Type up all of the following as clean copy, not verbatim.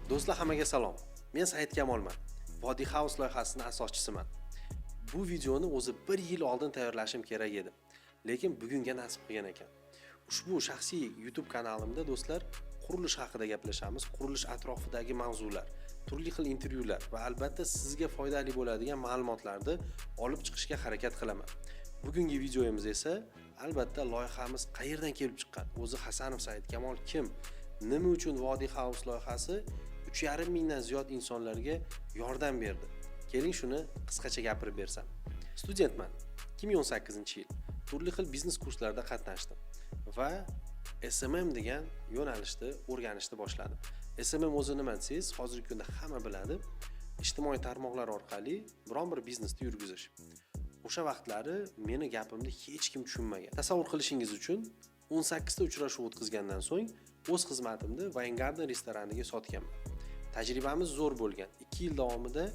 Do'stlar, hammaga salom. Men Said Kamolman. Vodiy House loyihasining asoschisiman. Bu videoni o'zi bir yil oldin tayyorlashim kerak edi. Lekin bugunga nasib qilgan ekan. Ushbu shaxsiy YouTube kanalimda do'stlar qurilish haqida gaplashamiz, qurilish atrofidagi mavzular, turli xil intervyular va albatta sizga foydali bo'ladigan ma'lumotlarni olib chiqishga harakat qilaman. Bugungi videomiz esa albatta loyihamiz qayerdan kelib chiqqan? O'zi Hasanov Said Kamol kim? Nima uchun Vodiy House loyihasi 3,5 mingdan ziyod insonlarga yordam berdi? Keling, shuni qisqacha gapirib bersam. Studentman. 2018-yil turli xil biznes kurslarda qatnashdim va SMM degan yo'nalishni o'rganishni boshladim. SMM o'zi nima desangiz, hozirgi kunda hamma biladi. Ijtimoiy tarmoqlar orqali biron bir biznesni yurgizish. O'sha vaqtlari meni gapimni hech kim tushunmagan. Tasavvur qilishingiz uchun 18 ta uchrashuv o'tkazgandan so'ng o'z xizmatimni Wine Garden restoraniga sotganman. Tajribamiz zo'r bo'lgan. 2 yil davomida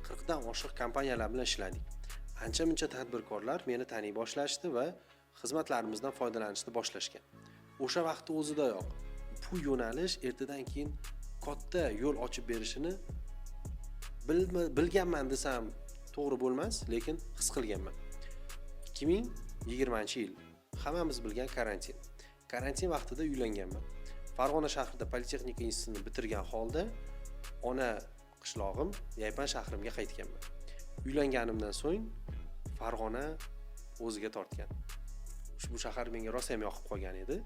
40 dan oshiq kompaniyalar bilan ishladik. Ancha-muncha tadbirkorlar meni taniy boshlashdi va xizmatlarimizdan foydalanishni boshlashgan. O'sha vaqtni o'zidayoq bu yo'nalish ertadan keyin katta yo'l ochib berishini bilganman desam to'g'ri bo'lmas, lekin his qilganman. 2020-yil hammamiz bilgan karantin. Karantin vaqtida uylanganman. Farg'ona shahrida Politexnika institutini bitirgan holda ona qishlog'im Yaypan shahrimga qaytganman. Uylanganimdan so'ng Farg'ona o'ziga tortgan. Ushbu shahar menga rosa ham yoqib qolgan edi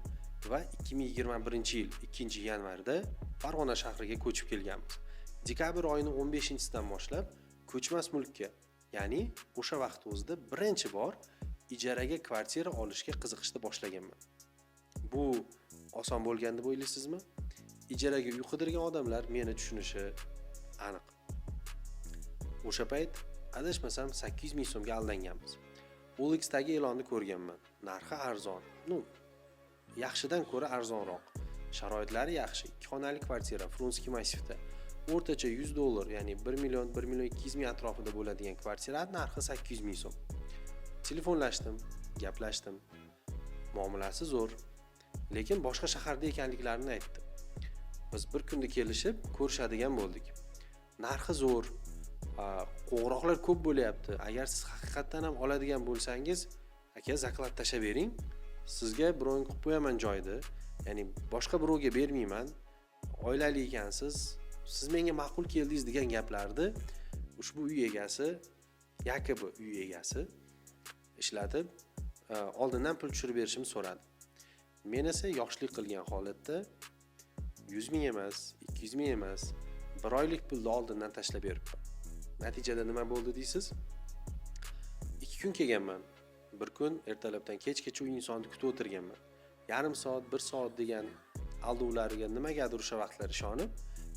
va 2021-yil 2-yanvarda Farg'ona shahriga ko'chib kelganmiz. Dekabr oyining 15-sidan boshlab ko'chmas mulkka, ya'ni o'sha vaqt o'zida birinchi bor ijaraga kvartira olishga qiziqishni boshlaganman. Bu oson bo'lgan deb o'ylaysizmi? Ijaraga uy qidirgan odamlar meni tushunishi aniq. O'sha payt adashmasam 800 ming so'mga aldanganmiz. OLXdagi e'lonni ko'rganman. Narxi arzon. Ну, yaxshidan ko'ra arzonroq. Sharoitlari yaxshi. 2 xonali kvartira Frunskiy massivda. O'rtacha 100 dollar, ya'ni 1 million, 1 million 200 ming atrofida bo'ladigan kvartira narxi 800 ming so'm. Telefonlashdim, gaplashdim. Muomalasi zo'r. Lekin boshqa shaharda ekanliklarini aytdi. Biz bir kunda kelishib ko'rishadigan bo'ldik. Narxi zo'r, qo'ng'iroqlar ko'p bo'lyapti. Agar siz haqiqatdan ham oladigan bo'lsangiz, aka, заклад tashlab bering. Sizga bron qilib qo'yaman joyni. Ya'ni boshqa birovga bermayman. Oilali ekansiz, siz menga ma'qul keldingiz degan gaplarni ushbu uy egasi, якобы uy egasi ishlatib, oldindan pul tushirib berishimni so'radi. Men esa yoshlik qilgan holatda 100 ming emas, 200 ming emas, bir oylik pulni oldindan tashlab beribman. Natijada nima bo'ldi deysiz? 2 kun kelganman. Bir kun ertalabdan kechgacha u insonni kutib o'tirganman. Yarim soat, 1 soat degan aldovlariga nimagadir o'sha vaqtlar ishonib,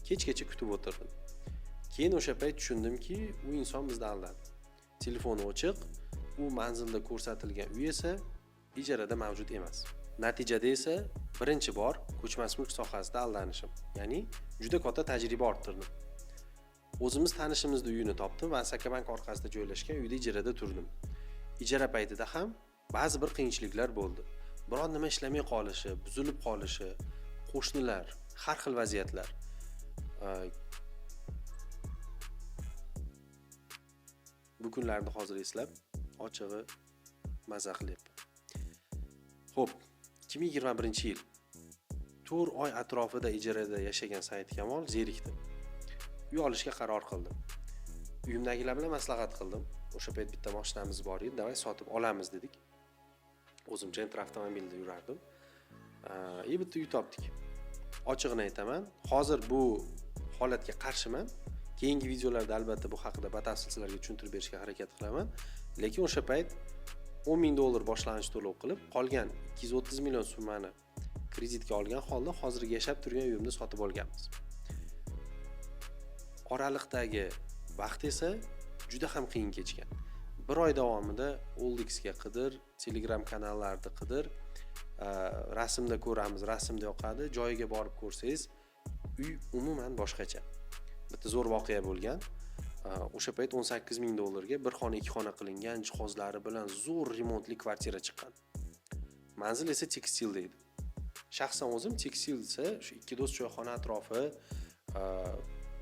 kechgacha kutib o'tirdim. Keyin o'sha payt tushundimki, u inson bizni aldadi. Telefoni o'chiq, u manzilda ko'rsatilgan uy esa ijarada mavjud emas. Natijada esa birinchi bor ko'chmas mulk sohasida aldanishim, ya'ni juda katta tajriba orttirdim. O'zimiz tanishimizni uyini topdim va Asakabank orqasida joylashgan uyda ijarada turdim. Ijara paytida ham ba'zi bir qiyinchiliklar bo'ldi. Biron nima ishlamay qolishi, buzilib qolishi, qo'shnilar, har xil vaziyatlar. Bu kunlarni hozir eslab, ochig'i maza qilyapman. Xo'p, 2021-yil 4 oy atrofida ijarada yashagan Said Kamol zerikdi. Uy olishga qaror qildim. Uyimdagilar bilan maslahat qildim. O'sha payt bitta mashinamiz bor edi, давай sotib olamiz dedik. O'zim Gentra avtomobilida yurardim. Bitta uy topdik. Ochig'ini aytaman, hozir bu holatga qarshiman. Keyingi videolarda albatta bu haqida batafsil sizlarga tushuntirib berishga harakat qilaman. Lekin o'sha payt 10 ming dollar boshlang'ich to'lov qilib, qolgan 230 million summani kreditga olgan holda hozirgi yashab turgan uyimni sotib olganmiz. Oraliqdagi vaqt esa juda ham qiyin kechgan. Bir oy davomida OLXga qidir, Telegram kanallarida qidir, rasmda ko'ramiz, rasmda yoqadi, joyiga borib ko'rsangiz, uy umuman boshqacha. Bitta zo'r voqea bo'lgan. O'sha payt 18 ming dollarga bir xona, ikki xona qilingan, jihozlari bilan zo'r remontli kvartira chiqqan. Manzil esa tekstilda edi. Shaxsan o'zim tekstil desa, shu ikki do'st choyxona atrofi,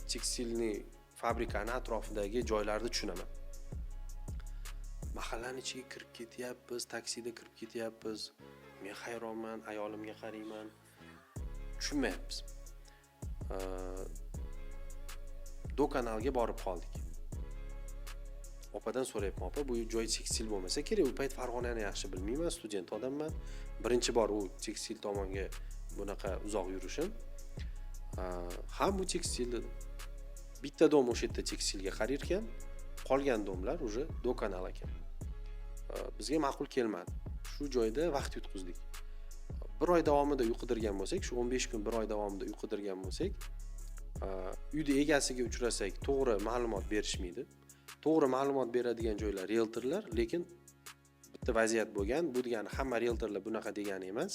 Текстильный fabrikani atrofidagi joylarni tushunaman. Mahallani ichiga kirib ketyapmiz, taksida kirib ketyapmiz. Men hayronman, ayolimga qarayman, tushunmayapmiz. Do'kanalga borib qoldik. Opadan so'rayapman: "Opa, bu joy tekstil bo'lmasa kerak?" U payt Farg'onani yaxshi bilmayman, student odamman, birinchi bor u tekstil tomonga bunaqa uzoq yurishim. Ha, bu tekstil dedi. Bitta дом o'sha yerda tekstilga qarar ekan, qolgan дом lar уже do'kanal ekan. Bizga ma'qul kelmadi. Shu joyda vaqt yutqizdik. Bir oy davomida uy qidirgan bo'lsak, shu 15 kun, bir oy davomida uy qidirgan bo'lsak, uyni egasiga uchrasak, to'g'ri ma'lumot berishmaydi. To'g'ri ma'lumot beradigan joylar rieltorlar, lekin bitta vaziyat bo'lgan. Bu degani hamma rieltorlar bunaqa degani emas.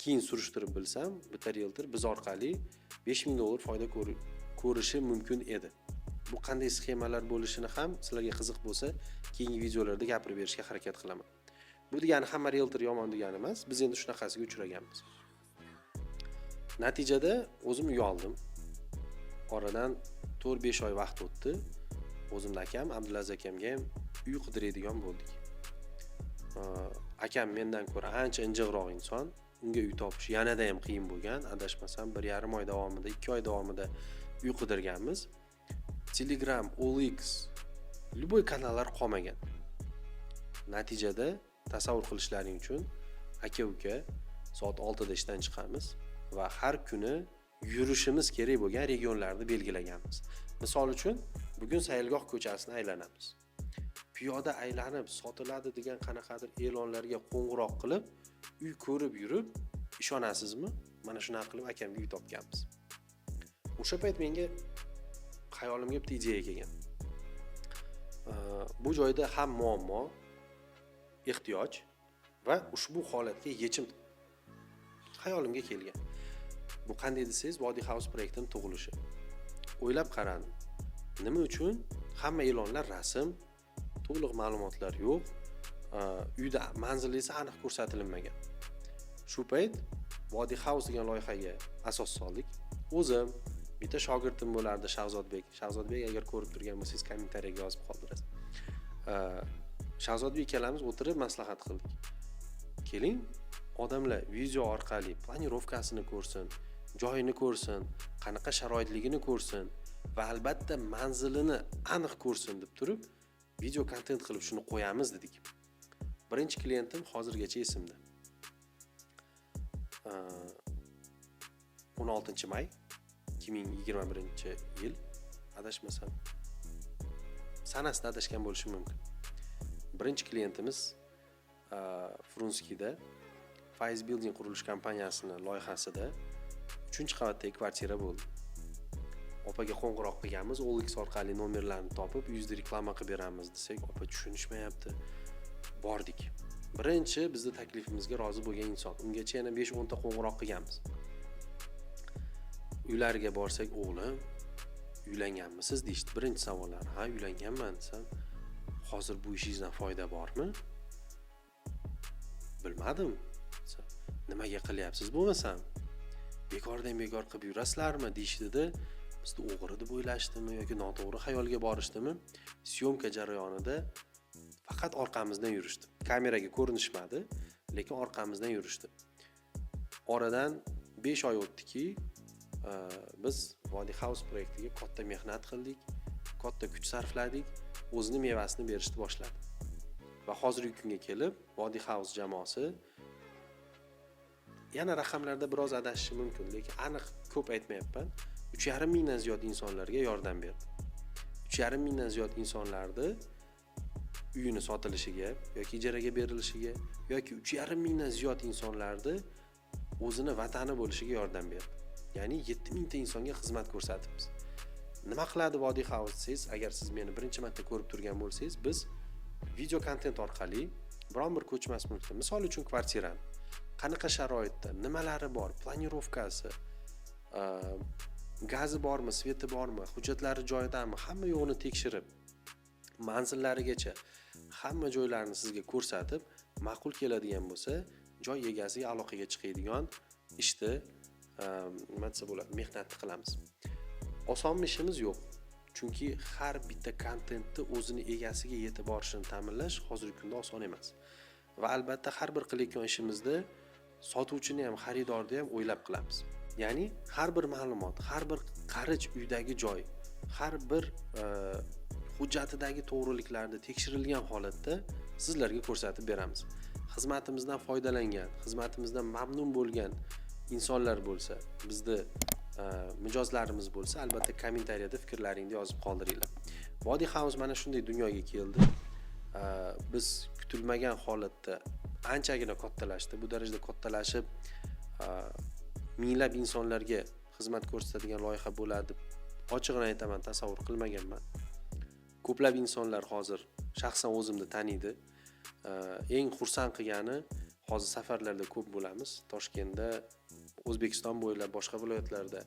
Keyin surishtirib bilsam, bitta rieltor biz orqali 5000 dollar foyda ko'rishi mumkin edi. Bu qanday sxemalar bo'lishini ham sizlarga qiziq bo'lsa, keyingi videolarda gapirib berishga harakat qilaman. Bu degani hamma rieltor yomon degani emas, biz endi shunaqasiga uchraganmiz. Natijada o'zim uy oldim. Oradan 4-5 oy vaqt o'tdi. O'zimni akam Abdulaziz akamga ham uy qidiradigan bo'ldik. Akam mendan ko'ra ancha injiqroq inson, unga uy topish yanada ham qiyin bo'lgan. Adashmasam, 1,5 oy davomida, 2 oy davomida uy qidirganmiz. Telegram, OLX, любой kanallar qolmagan. Natijada, tasavvur qilishlaring uchun, aka uka soat 6da ishdan chiqamiz va har kuni yurishimiz kerak bo'lgan regionlarni belgilaganmiz. Misol uchun, bugun Sayilgoh ko'chasini aylanamiz. Piyoda aylanib, sotiladi degan qanaqadir e'lonlarga qo'ng'iroq qilib, uy ko'rib yurib, ishonasizmi, mana shunaqa qilib akamga uy topganmiz. O'sha payt menga xayolimga bitta ideya kelgan. Bu joyda ham muammo, ehtiyoj va ushbu holatga yechim xayolimga kelgan. Bu qanday desangiz, Vodiy House proyektini tug'ilishi. O'ylab qaradim, nima uchun hamma e'lonlar rasm, to'liq ma'lumotlar yo'q, uyda manzili esa aniq ko'rsatilmagan. Shu payt Vodiy House degan loyihaga asos soldik. O'zim, bitta shogirdim bo'lardi, Shahzodbek. Shahzodbek, agar ko'rib turgan bo'lsangiz, kommentariyaga yozib qoldirasiz. Shahzodbek ikkalamiz o'tirib maslahat qildik: keling, odamlar video orqali планировка sini ko'rsin, joyini ko'rsin, qanaqa sharoitligini ko'rsin va albatta manzilini aniq ko'rsin deb turib, video kontent qilib shuni qo'yamiz dedik. Birinchi klientim hozirgacha esimda, 16 may 2021-yil, adashmasam, sanasida adashgan bo'lishim mumkin. Birinchi klientimiz Frunskiyda Faiz Building qurilish kompaniyasini loyihasida uchinchi qavatdagi kvartira bo'ldi. Opaga qo'ng'iroq qilganmiz, OLX orqali nomerlarni topib, uyingizda reklama qilib beramiz desak, opa tushunishmayapti. Bordik. Birinchi bizni taklifimizga rozi bo'lgan inson. Ungacha yana 5-10 ta qo'ng'iroq qilganmiz. Uylariga borsak, "O'g'lim, uylanganmisiz?" deyishdi birinchi savollari. "Ha, uylanganman", desam, "Hozir bu ishingizdan foyda bormi?" "Bilmadim", desam, "Nimaga qilyapsiz bo'lmasam? Bekordan bekor qilib yurasizlarmi?" deyishdida, bizni o'g'ri deb o'ylashdimi yoki noto'g'ri xayolga borishdimi, съёмка jarayonida faqat orqamizdan yurishdi. Kameraga ko'rinishmadi, lekin orqamizdan yurishdi. Oradan 5 oy o'tdiki, biz Vodiy House proyektiga katta mehnat qildik, katta kuch sarfladik, o'zini mevasini berishni boshladi va hozirgi kunga kelib Vodiy House jamoasi, yana raqamlarda biroz adashishim mumkin, lekin aniq ko'p aytmayapman, 3,5 mingdan ziyod insonlarga yordam berdi. 3,5 mingdan ziyod insonlarni uyini sotilishiga yoki ijaraga berilishiga yoki 3,5 mingdan ziyod insonlarni o'zini vatani bo'lishiga yordam berdi. Ya'ni 7000 ta insonga xizmat ko'rsatibmiz. Nima qiladi Vodiy House desangiz, agar siz meni birinchi marta ko'rib turgan bo'lsangiz, biz video kontent orqali biron bir ko'chmas mulkni, misol uchun, kvartirani qanaqa sharoitda, nimalari bor, планировка si, gazi bormi, свет i bormi, hujjatlari joyidami, hamma yo'g'ini tekshirib, manzillarigacha hamma joylarni sizga ko'rsatib, ma'qul keladigan bo'lsa, joy egasiga aloqaga chiqadigan ishni nima desa bo'ladi, mehnatni qilamiz. Osonmi ishimiz? Yo'q, chunki har bitta kontentni o'zini egasiga yetib borishini ta'minlash hozirgi kunda oson emas. Va albatta har bir qilayotgan ishimizda sotuvchini ham, xaridorni ham o'ylab qilamiz. Ya'ni har bir ma'lumot, har bir qarich uydagi joy, har bir hujjatidagi to'g'riliklarni tekshirilgan holatda sizlarga ko'rsatib beramiz. Xizmatimizdan foydalangan, xizmatimizdan mamnun bo'lgan insonlar bo'lsa, bizni mijozlarimiz bo'lsa, albatta kommentariyada fikrlaringni yozib qoldiringlar. Vodiy House mana shunday dunyoga keldi. Biz kutilmagan holatda anchagina kattalashdi. Bu darajada kattalashib, minglab insonlarga xizmat ko'rsatadigan loyiha bo'ladi deb, ochig'ini aytaman, tasavvur qilmaganman. Ko'plab insonlar hozir shaxsan o'zimni taniydi. Eng xursand qilgani, hozir safarlarda ko'p bo'lamiz, Toshkentda, O'zbekiston bo'ylab, boshqa viloyatlarda,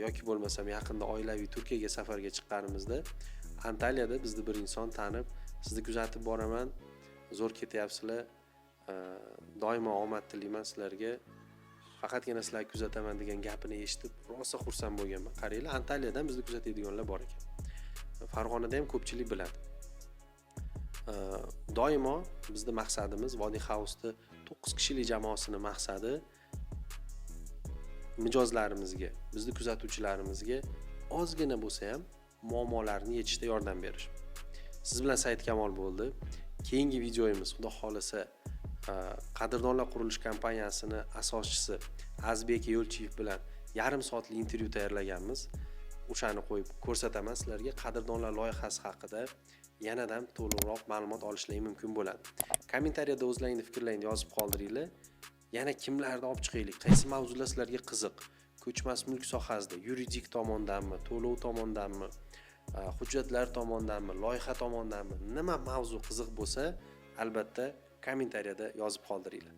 yoki bo'lmasam yaqinda oilaviy Turkiyaga safarga chiqqanimizda Antaliyada bizni bir inson tanib, "Sizni kuzatib boraman, zo'r ketyapsizlar, doimo omad tilayman sizlarga, faqatgina sizlarni kuzataman", degan gapini eshitib rosa xursand bo'lganman. Qaranglar, Antaliyadan bizni kuzatadiganlar bor ekan. Farg'onada ham ko'pchilik biladi. Doimo bizni maqsadimiz, Vodiy Houseni 9 kishilik jamoasini maqsadi mijozlarimizga, bizni kuzatuvchilarimizga ozgina bo'lsa ham muammolarni yechishda yordam berish. Siz bilan Said Kamol bo'ldi. Keyingi videomiz, xudo xohlasa, Qadrdonlar qurilish kompaniyasini asoschisi Azbek Yo'lchiyev bilan yarim soatlik intervyu tayyorlaganmiz. O'shani qo'yib ko'rsataman sizlarga. Qadrdonlar loyihasi haqida yanadan to'liqroq ma'lumot olishlari mumkin bo'ladi. Kommentariyada o'zlaringni fikrlaringni yozib qoldiringlar. Yana kimlarni olib chiqaylik, qaysi mavzular sizlarga qiziq, ko'chmas mulk sohasida yuridik tomondanmi, to'lov tomondanmi, hujjatlar tomondanmi, loyiha tomondanmi, nima mavzu qiziq bo'lsa, albatta kommentariyada yozib qoldiringlar.